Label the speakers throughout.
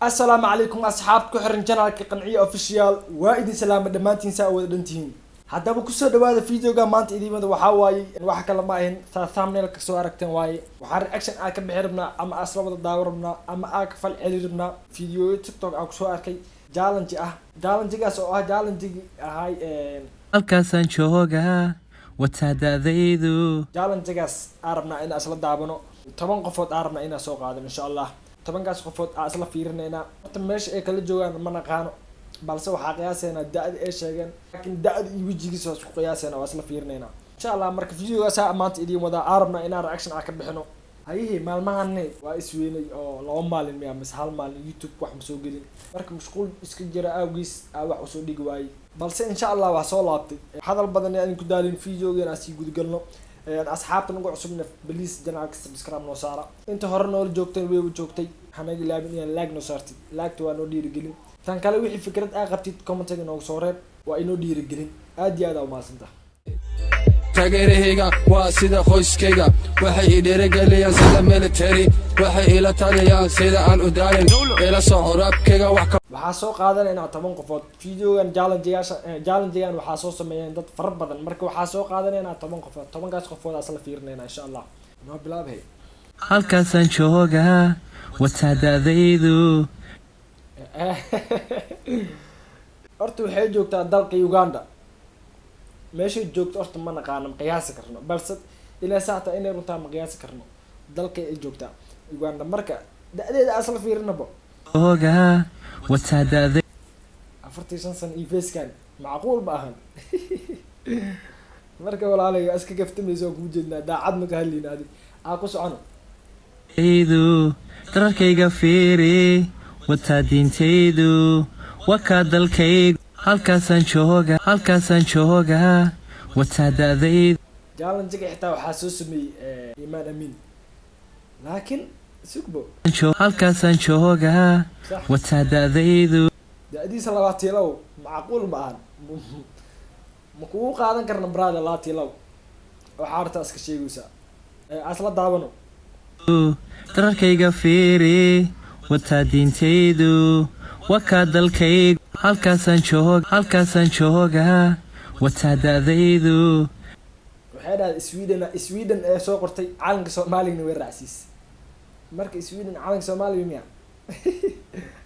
Speaker 1: Asalaamu calaykum asxaabta ku xiran channelka Qanciye Official. Waa idin salaama dhammaantiin, saa wada dhantihiin. Haddaba kusoo dhawaada videoga maanta idiimada. Waxaa waaye, wax kale ma ahin, saa thumbnail ka soo aragteen waaye. Waxaa reaction aa ka bixi rabnaa ama aa isla wada daawo rabnaa ama aa ka fal celi rabnaa videoyo TikTok aa kusoo arkay challenge ah, challengegaas oo ah challengegii ahay
Speaker 2: Halkaasaan joogaa, wataadadaydu.
Speaker 1: Challengegaas aa rabnaa inaan isla daawano. 10 qofood aa rabnaa inaan soo qaadano, insha Allah. 10kaas qofood aa isla fiirinaynaa. Horta meesha ay kala joogaan ma naqaano, balse waxaa qiyaasaynaa da-da ay sheegeen, laakiin da-da iyo wejigiisa waa isku qiyaasaynaa, waa isla fiirinaynaa, insha Allah. Marka videogaasa maanta idiin wadaa, aa rabnaa inaan reaction aa ka bixino. Hayihii maalmahane waa isweynay oo 2 maalin miya mise hal maalin YouTube wax ma soo gelin. Marka mashquul iska jira awgiis aa wax usoo dhigi waayey, balse insha Allah waa soo laabtay. Hadal badan aan ku daalin, videogan aan sii gudagalno. Asxaabta nagu cusubna, please, channelka subscribe noo saara. Inta hore noola joogtay wayba joogtay, hanaga ilaabin inaan like noo saartid. Like-ta waa noo dhiirigelin. Tan kale, wixii fikrad aa qabtid commentiga noogu soo reeb, waa inoo dhiirigelin. Aad iyo aad aa umahadsantaha.
Speaker 3: Taageerahayga waa sida qoyskayga, waxay i dhiirigeliyaan sida military, waxay ila taliyaan sida aan u daalin, ila soco raabkayga wax ka
Speaker 1: Waxaa soo qaadanaynaa 10 qofood videogan challengeyaasha. Challengegan waxaa soo sameeyeen dad fara badan, marka waxaa soo qaadanaynaa 10 qofood. 10kaas qofood aa isla fiirinaynaa, insha Allah. Noo bilaabhay.
Speaker 2: Halkaasaan joogaa, wataadadaydu.
Speaker 1: Horta waxay joogtaa dalka Uganda. Meeshay joogto horta ma naqaano, ma qiyaasi karno, balse ilaa saacta inay runtaa ma qiyaasi karno. Dalka ay joogtaa Uganda, marka da-deeda asla fiirinabo.
Speaker 2: Joogaa, wataadadaydu.
Speaker 1: 45 sano iyo facekan macquul ma ahan. Marka walaalay, iska gaftamaysa, waa kuu jeednaa, daacad ma ka hadlayna. Adig aa ku socono.
Speaker 2: Dararkayga fiiri, wataa diintaydu, wakaa dalkaygu. Halkaasaan jooga, halkaasaan joogaa, wataadadaydu.
Speaker 1: Challengega xitaa waxaa soo sameeyey Imaan Amiin, laakiin sugbo.
Speaker 2: Halkaasaan joogaa, wataadadaydu.
Speaker 1: Da-diisa 22 macquul ma ahan, ma kugu qaadan karna, brother. 22 waxaa horta iska sheegaysaa. Asla daawano.
Speaker 2: Dararkayga fiiri, wataa diintaydu, wakaa dalkaygu. Halkaasaan joog, halkaasaan joogaa, wataadadaydu.
Speaker 1: Waxay dhahday Sweden, Sweden ee soo qortay, calanka Soomaaligana way raacsiis. Marka Sweden calanka Soomaaliga miya?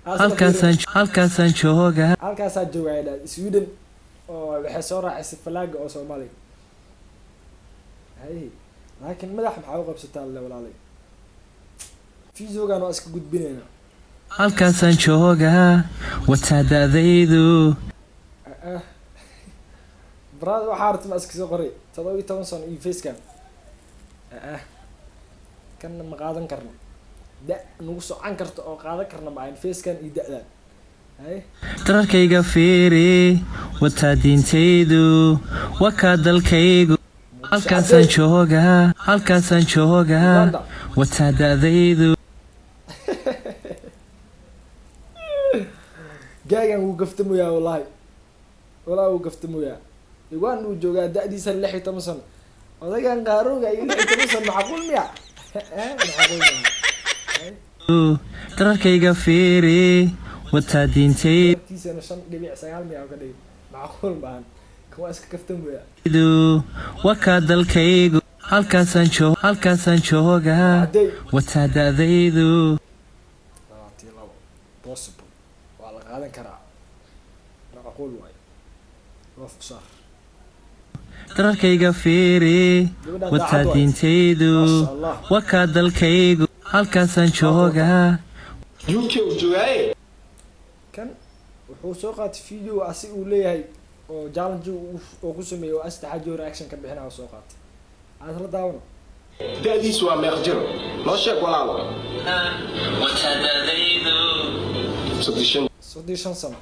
Speaker 2: Halkaasaan, halkaasaan joogaa.
Speaker 1: Halkaasaa jooga ay dhahday Sweden, oo waxay soo raacisay falaaga oo Soomaaliga hay. Laakiin madax maxaa u qabsataa le? Walaalay, videogan waa iska gudbinaynaa.
Speaker 2: Halkaasaan joogaa, wataadadaydu.
Speaker 1: Brother, waxaa arta ma iska soo qoray 17 sano iyo facekan? Kanna ma qaadan karno, da nagu socan karto oo qaadan karna ma ahan facekan iyo da-dan hay.
Speaker 2: Dararkayga fiiri, wataa diintaydu, wakaa dalkaygu. Halkaasaan joogaa, halkaasaan joogaa,
Speaker 1: Uganda.
Speaker 2: wataadadaydu.
Speaker 1: Gaagan wuu gaftamoyaa, wallahi, wallahi wuu gaftamoyaa. Uganda uu joogaa, da-diisa 16 sano. Odagan qaarooga iyo 16 sano macquul miya? Macquul maaha.
Speaker 2: Dararkayga fiiri, wataa diintaydu.
Speaker 1: Darkiisana 5.9 miya oo ka dhigay? Macquul maahan, kan waa iska kaftamoyaa.
Speaker 2: Wakaa dalkaygu. Halkaasaan joog, halkaasaan joogaa,
Speaker 1: Hadday
Speaker 2: wataadadaydu.
Speaker 1: 22 possible, waa la qaadan karaa, macquul waayo, loo fusaar.
Speaker 2: Dararkayga fiiri,
Speaker 1: Gabadhaan
Speaker 2: wataa
Speaker 1: daacad waay.
Speaker 2: diintaydu,
Speaker 1: Maasha Allah.
Speaker 2: wakaa dalkaygu. Halkaasaan joogaa.
Speaker 4: UK uu joogaaye.
Speaker 1: Kan wuxuu soo qaatay video asi uu leeyahay oo challenge oo ku sameeyey oo astaxajo reaction ka bixinaya soo qaatay. Aad la daawano.
Speaker 4: Da-diisu waa meeq jiro? Noo sheeg, walaalo.
Speaker 2: Wataadadaydu.
Speaker 4: 35.
Speaker 1: 35 sano,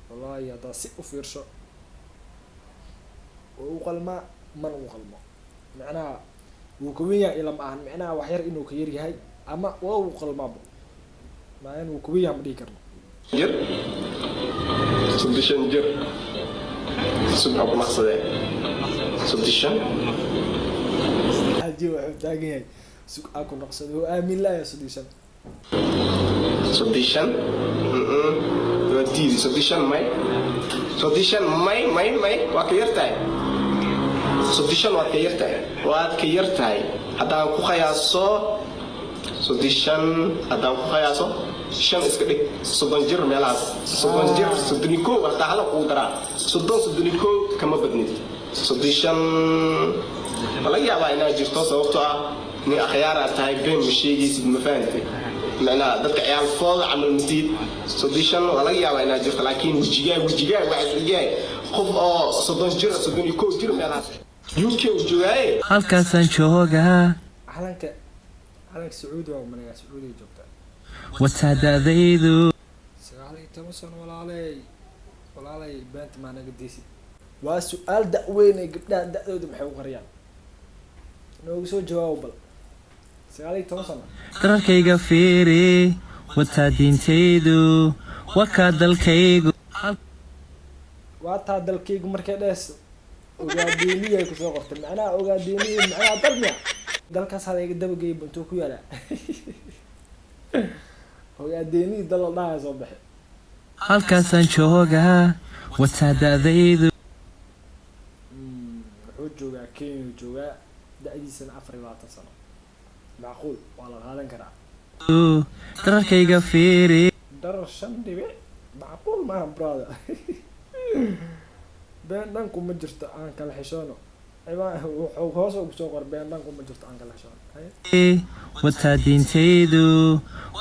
Speaker 1: wallahi haddaa si u fiirsho oo u qalmaa mana u qalmo. Macnaha wuu ka wen yahay ilama ahan, macnaha wax yar inuu ka yar yahay ama waa uu qalmaabo maayan, wuu ka wen yahay ma dhihi karno.
Speaker 4: Jir, 35 jir. Subxa ku naqsadee, 35.
Speaker 1: Xaaji wuxuu taagan yahay sug aa ku noqsada oo aamin laaya 35.
Speaker 4: 35. Waa diidi. 35 may, 35 may, may, may. Waa ka yartahay 35, waad ka yartahay, waad ka yartahay. Haddaan ku qiyaaso 35, haddaan ku qiyaaso shan iska dhig, 30 jir meelahaas, 30 jir, 31, hataa hala kugu daraa 30, 31 kama badnid. 35 ma laga yaabaa inaad jirto, sababtoo ah nin akhyaar aad tahay, been ma sheegaysid, ma fahantay? Macnaha dadka ciyaal fooda camal matiid. 35 waa laga yaabaa inaad jirto, laakiin wejigaa, wejigaa waxaa isleeyahay qof oo 30 jir, 31 jir meelahaas. UK uu joogaaye.
Speaker 2: Halkaasaan joogaa.
Speaker 1: Calanka Sacuudi waa umaleyaa, Sacuudiga joogta.
Speaker 2: Wataa da'daydu.
Speaker 1: 19 sano, walaaley, walaaley, beenta maa naga deysid. Waa su-aal da-weyn ee gabdhaha da-dooda maxay u qariyaan? Noogu soo jawaabo bal. 19 sano.
Speaker 2: Dararkayga fiiri, wataa diintaydu, wakaa dalkaygu.
Speaker 1: Waa taa dalkaygu markay dhees Ogaadeeniya kusoo qortay. Macnaha Ogaadeeniya macnaha dal miya? Dalkaas hada iga dabageeyba, intuu ku yaalaa Ogaadeeniya? Dal la dhahaya soo baxay.
Speaker 2: Halkaasaan joogaa, wataa da'daydu.
Speaker 1: Wuxuu joogaa Kenya, joogaa, da-diisana 24 sano. Macquul, waa la qaadan karaa.
Speaker 2: Dararkayga fiiri.
Speaker 1: Darar shan dhibic macquul maaha, brother. Been dhanku ma jirto, aan kala xishoono. Ciwaan wuxuu hoos ugu soo qor: been dhanku ma jirto, aan kala xishoono. Haye.
Speaker 2: Wataa diintaydu,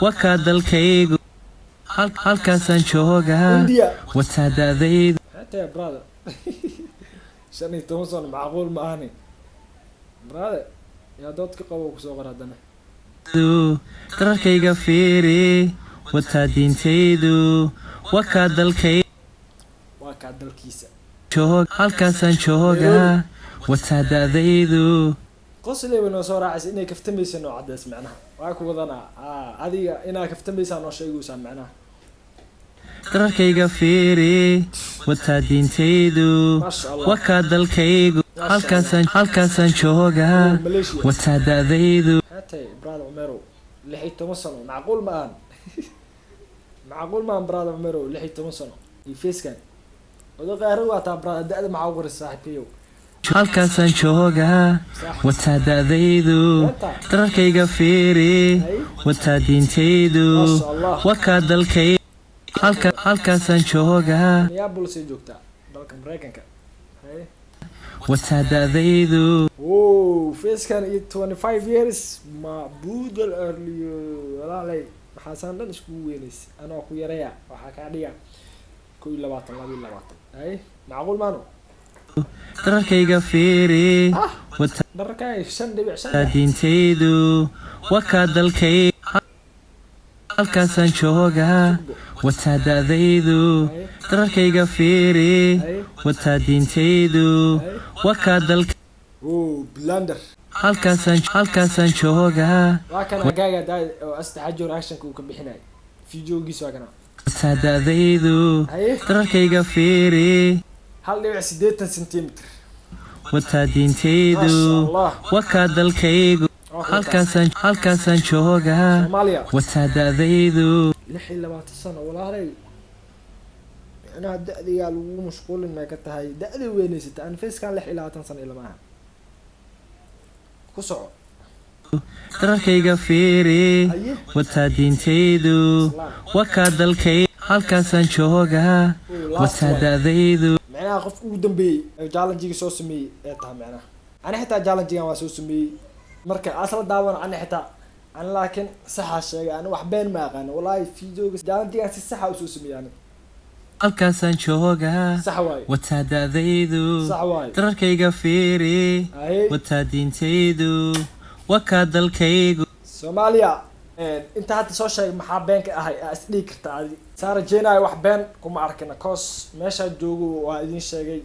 Speaker 2: wakaa dalkaygu. Halkaasaan joogaa.
Speaker 1: India.
Speaker 2: Wataa da'daydu.
Speaker 1: Maxay tahay, brother? 15 sano macquul ma ahani, brother. Yaa doodka qabo kusoo qor haddana.
Speaker 2: Dararkayga fiiri, wataa diintaydu, wakaa dalkay.
Speaker 1: Waa kaa dalkiisa.
Speaker 2: Joog, halkaasaan joogaa, wataa da'daydu.
Speaker 1: Qosleyba noo soo raacaysa inay kaftamaysa, noo caddeys macnaha. Waa ku wadanaa. Adiga inaa kaftamaysaa noo sheegaysaa macnaha.
Speaker 2: Dararkayga fiiri, wataa diintaydu.
Speaker 1: Maasha Allah.
Speaker 2: Wakaa dalkaygu. Halkaasaan joogaa.
Speaker 1: Oh, Malaysia.
Speaker 2: Wataa da'daydu.
Speaker 1: Maxay tahay, brother Cumerow? 16 sano macquul ma ahan, macquul ma ahan, brother Cumerow. 16 sano iyo facekan odo qaari waa taa, brother. Da-da maxaa u qoray, saaxiibkayow?
Speaker 2: Halkaasaan joogaa.
Speaker 1: Sax.
Speaker 2: Wataa da'daydu.
Speaker 1: Beenta.
Speaker 2: Dararkayga fiiri.
Speaker 1: Hay.
Speaker 2: Wataa diintaydu.
Speaker 1: Maasha Allah.
Speaker 2: Wakaa dalkay. Halkaasaan joogaa.
Speaker 1: Minneapolis ay joogtaa, dalka Mareykanka. Hay.
Speaker 2: Wataa da'daydu.
Speaker 1: Wow, facekan iyo 25 years ma budal earliyo, walaalay. Maxaasaan dhan iskugu weynays? Anoo ku yaraya waxaa kaa dhiga 21, 22. Hay, macquul maano.
Speaker 2: Dararkayga fiiri. Wataa
Speaker 1: Dhararkaaga 5.5.
Speaker 2: diintaydu, wakaa dalkay. Halkaasaan joogaa. Wataa da'daydu. Dararkayga fiiri.
Speaker 1: Hay.
Speaker 2: Wataa diintaydu.
Speaker 1: Hay.
Speaker 2: Wakaa dalka.
Speaker 1: Oh, blunder.
Speaker 2: Halkaasaan joogaa.
Speaker 1: Waa kan agaaga daa oo astaxajo reactionka uu ka bixinay videogiisa, waa kana.
Speaker 2: Wataa da'daydu.
Speaker 1: Haye.
Speaker 2: Dararkayga fiiri.
Speaker 1: 1.80 centimeter.
Speaker 2: Wataa diintaydu.
Speaker 1: Maasha Allah.
Speaker 2: Wakaa dalkaygu.
Speaker 1: Waa kuwa taas.
Speaker 2: Halkaasaan joogaa.
Speaker 1: Soomaaliya.
Speaker 2: Wataa da'daydu.
Speaker 1: 26 sano, walaalay. Micnaha da-digaa lagu mashquulin may ka tahay? Da-da weynaysata aan facekan 26 sano ilama aha. Ku soco.
Speaker 2: Dararkayga fiiri.
Speaker 1: Haye.
Speaker 2: Wataa diintaydu.
Speaker 1: Islaam.
Speaker 2: Wakaa dalkay. Halkaasaan joogaa.
Speaker 1: Oh, last
Speaker 2: Wataa
Speaker 1: one.
Speaker 2: da'daydu.
Speaker 1: Micnaha qofka ugu dambeeyey ee challenge-ga soo sameeyey ee tahay. Micnaha ani xitaa challenge-gan waa soo sameeyey. Marka asla daawan ani xitaa ani, laakiin saxaa sheegay, ani wax been ma aqaano wallahi. Videoga challenge-gan si saxa usoo sameeyey ani.
Speaker 2: Halkaasaan joogaa.
Speaker 1: Sax waaye.
Speaker 2: Wataa da'daydu.
Speaker 1: Sax waaye.
Speaker 2: Dararkayga fiiri.
Speaker 1: Haye.
Speaker 2: Wataa diintaydu, wakaa dalkaygu.
Speaker 1: Soomaaliya. Inta hadda soo sheegay maxaa been ka ahay aa isdhihi karta adi? Saa rajeynayo wax been kuma arkina, cause meeshaa joogo waa idin sheegay.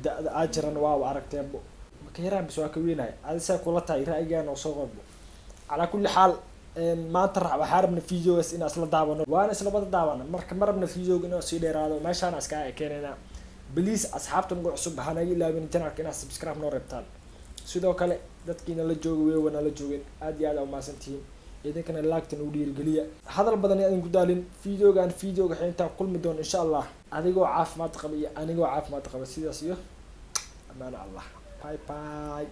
Speaker 1: Da-da aa jiran waa aragteenbo. Maka yaraan bis waa ka weynahay. Adi saa kula tahay ra'yigaan oo soo qorbo. Calaa kulli xaal, maanta waxaa rabna videogaas inaan isla daawano, waana isla wada daawano. Marka ma rabna videoga inuu sii dheeraado, meeshaana iskaga ekeenaynaa. Please, asxaabta nagu cusub hanaga ilaawin channelka inaad subscribe noo reebtaan. Sidoo kale dadkiina la jooga weewa nala joogin, aad iyo aad aa umahadsantihiin. Idinkana like-tan u dhiirigeliya. Hadal badan idin ku daalin. Videogan videoga intaa kulmi doono, insha Allah, adigoo caafimaad qaba iyo anigoo caafimaad qaba, sidaas iyo amaano Allah. Bye bye.